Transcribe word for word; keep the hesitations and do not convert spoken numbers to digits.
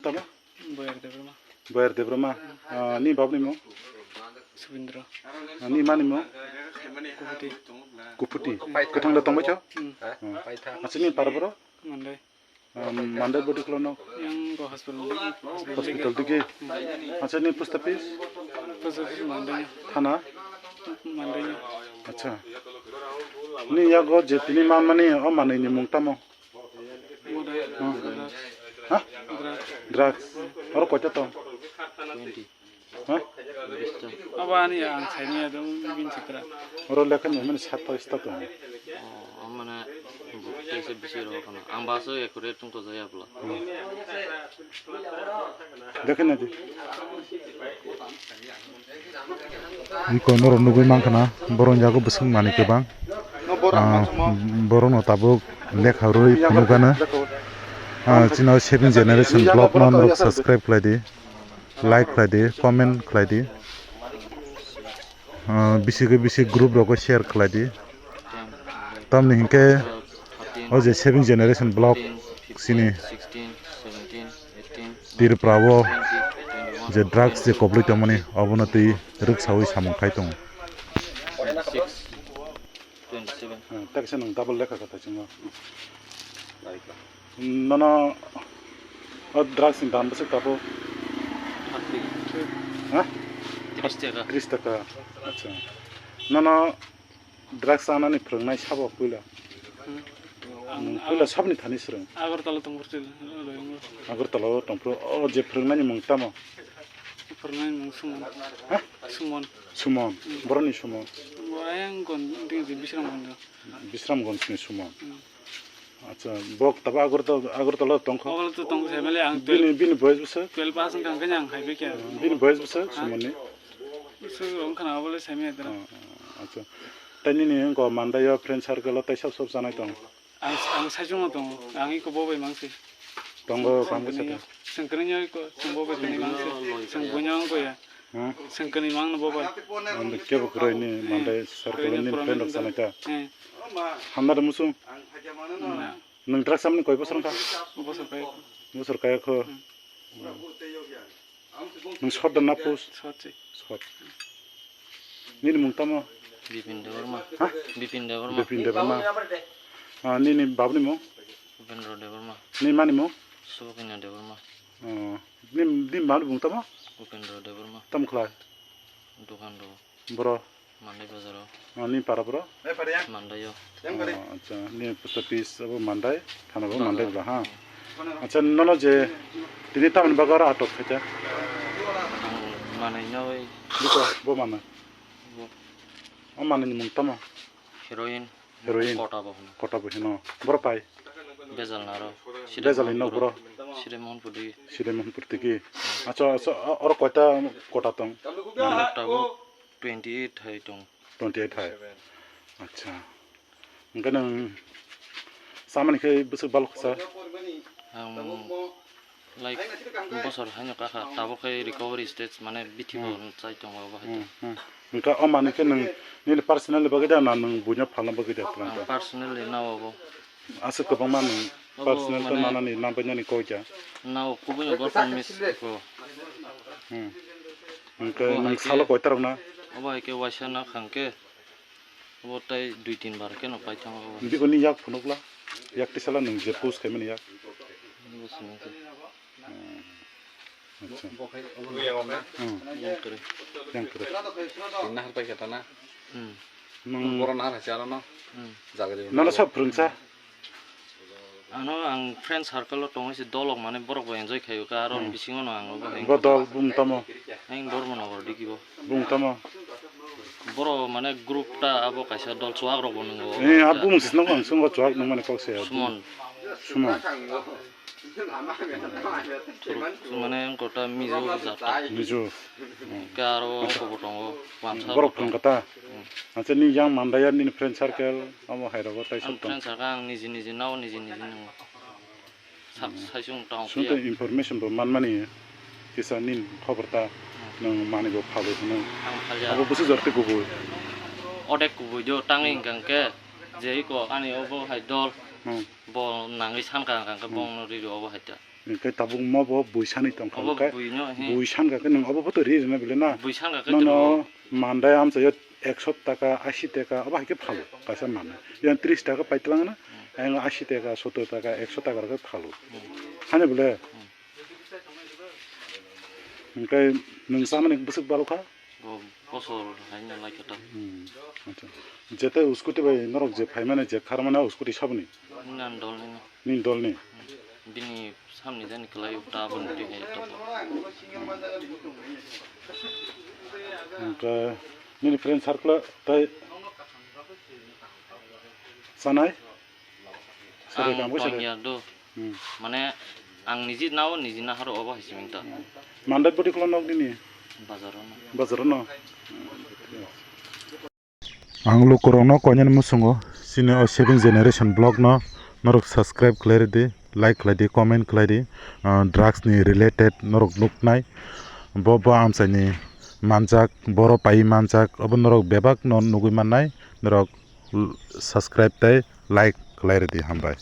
Tamo? Boyar Debbarma. Boyar Debbarma. Ah, ni babni mo? Subindra. Ah, ni mani mo? Kuputi. Kuputi. Kwthang da tongbai kho? Hmm. Ah. Acha ni para boro? Mandai. Ah, Mandai body klo no? Yang ko hospital. Hospital digi. Acha ni post office? Post office Mandai. Thana? Mandai. Acha. Ni yago je tini man mani o manwi ni mung tamo? Moda. Hmm. Ha? Drugs. Drugs. Oro koita tong? Twenty. Ha? Abo ani ang saini ya dong bin chitra. Oro lekha ni mani sat ta ista tong. Oh, mane bukte se bisi ro kono. Ang baso ekure tung to jaya bla. Lekha na di. Iko norok nugwi mankha na, borok yago bwswk manwi kwbang. Ah, borokno tabuk lekha rwi phunukgana. Ah, chini seven generation vlog no norok subscribe khlai di, like khlai di, comment khlai di. Ah, bisi khe bisi group rogo share khlai di. Tamni hinkhe o je seven generation vlog chini Tripura o je drugs je koplwi tongmani, obono twi rwksawi samung khai tongo. Twenty-six, twenty-seven. Hmm, tak se nwng double lekha kha tachingo. Nono o drugs ni dam bwswk tabuk? Thirty. Ha? Tris taka. Tris taka. Acha. Nono drugs chanani phwrwngnai sabo puila? Hmm. Nwng puila saboni thani swrwng? Agartala tongphuru. Agartala o tongphuru. O je phwrwngnani mung tamo? Phwrwngnani mung Sumon. Ha? Sumon. Sumon. Hmm. Boroni Sumon. Bo ayang kon ding je Bisramganj. Bisramganj ni Sumon. Hmm. Acha, bok tabo Agartala, Agartala tongkho? Agartala tongkho, family ang bini, bini boyes bwswk? Twelve pass wngkha, ang hai bikya. Bini boyes bwswk, Sumon ni? Bwswk wngkha na, abole sami adra. Ah, ah, acha. Tai nini wngkha Mandai o friend circle o tai sob sob chanai tong? Ang, ang saichung no tongo. Ang iko bo bai mangsi. Tongo, bang bwsa tong? Sengkrini yo iko, seng bo bai tini mangsi. Seng bunya ang koya. Hmm? Sengkrini mang no bo bai. Ang kebo kwrwi ni Mandai circle ni friend rok chanai ta. Eh. Hamna da musung? Na. Nwng drugs samani koi bosor wngkha? Bosor kaya. Bosor kaya kho. Hmm. Nwng sot da na pus? Sot se. Sot. Nini mung tamo? Bipin Debbarma. Ha? Bipin Debbarma. Bipin Debbarma. Ah, nini babni mung? Upendra Debbarma. Nini mani mung? Subhakanya Debbarma. Oh, nini, nini babni mung tamo? Upendra Debbarma. Tam khlai? Dukan do. Boro? Mandai bazar o. Ah, nini para boro? Mandai o. Oh, acha, nini post office abo Mandai, thana bo Mandai ba ha. Acha, nono je tini tamni bagwi aro atok khaita? Ang manwi nai. Biko, bo manwi. Bo. O manwi ni mung tamo? Heroin. Heroin. Kota bo hino. Kota bo hino. Boro pai? Bejal naro. Bejal hino boro? Sire Mohanpur digi. Sire Mohanpur digi. Acha, acha, o-, oro koita kota tong? Tabuk twenty eight hai tong. Twenty eight hai. Acha. Hwnkhe nwng samani khe bwswk balok kha sa? Ang Like, bosor haino kakha, tabuk khe recovery stage, mane, bithi bo chai tongo obo hai. Hmm, hmm. Hwnkhe o manwi khe nwng nini personally bagwi da na nwng buino phalna bagwi da? Ang personally nao obo. Aswk kwbangma nwng personal khe mane nanani, nabainani koi kha? Nao kubui no botham miss ko. Hmm. Hwnkhe nwng salo koitarok na? Obo hai khe waisa na khang khe. Obo tai dui tin bar khe no paithango obo. Bikoni yak phunukla, yak tisala nwng je post khaimani yak. Bo simi khe. Hmm. Acha. Hmm. Yang kwrwi. Yang kwrwi. Nahar pai khe tana. Hmm. Nwng boro nahar hai chalo no. Hmm. Jaga de. Nono sab phwrwngsa? Ano ang friend circle o tongwi se dolok mane borok bo enjoy khaio ka aro bisingo no ang obo hai. Bo dol bumung tamo? Ang Dharmanagar digi bo. Bumung tamo? Boro mane group ta abo kaisa dol chuak rok bo nungo. Eh, a bumung sisno ang sungo chuak nung mane kok se. Sumon. Sumon. Mane ang kota Mizo jata. Mizo. Ka aro ko bo tongo. Wamsa borok bo phang kata. Hmm. Acha ni yang Mandai ya nini friend circle. Amo hai rogo tai sok tong. Friend circle ang niji niji nao niji niji nungo. Sak saisung tong. Sung tei information bo manmani kisa nin khobor ta nwng manwi bo phalwi hwnwi. Ang phalya. Abo bwswk jor tei kubui. Odek kubui do tangwi hwnkha hwnkhe je iko ani obo hai dol. Hmm. Bo nangwi sankha hwnkha hwnkhe bongno riri obo hai ta. Hwnkhe tabuk mo bo bui sanwi tongkha, obo hwnkhe buino, he. Bui sankha khe nwng obo photo ri rwna bile na? Bui sankha khe nono to. Mandai amchaio ekso taka, ashi taka, obo hai khe phalo kaisa manwi. Yang tris taka paitlang na, hmm, ayang ashi taka, sottor taka, ekso taka rok khe phalo. Hmm. Hani bole? Hmm. Hwnkhe nwng chamani bwswk balo kha? Bo bosor hai no lai kha ta. Hmm, acha. Jete scooty bai norok je phaimani, je kharmani, o scooty saboni? Nini dolni no. Nini dolni? Hmm. Bini samni jani kwlai o ta boni twi hai ta. Hwnkhe nini friend circle o tai chanai? Sari ang kangbo sari. Tong ya do. Hmm. Mane ang niji nao niji naharo obo hai simi ta. Mandai body kolo nok nini? Bazar no. Bazar no. Ang lukurokno koinani muchungo chini o seven generation vlog no norok subscribe khlai rwdi, like khlai di, comment khlai di. Ah, drugs ni related norok nuknai, bo bo amchaini manjak, boro pai manjak, obo norok bebak no nugwi mannai, norok subscribe tei like khlai rwdi, hambai.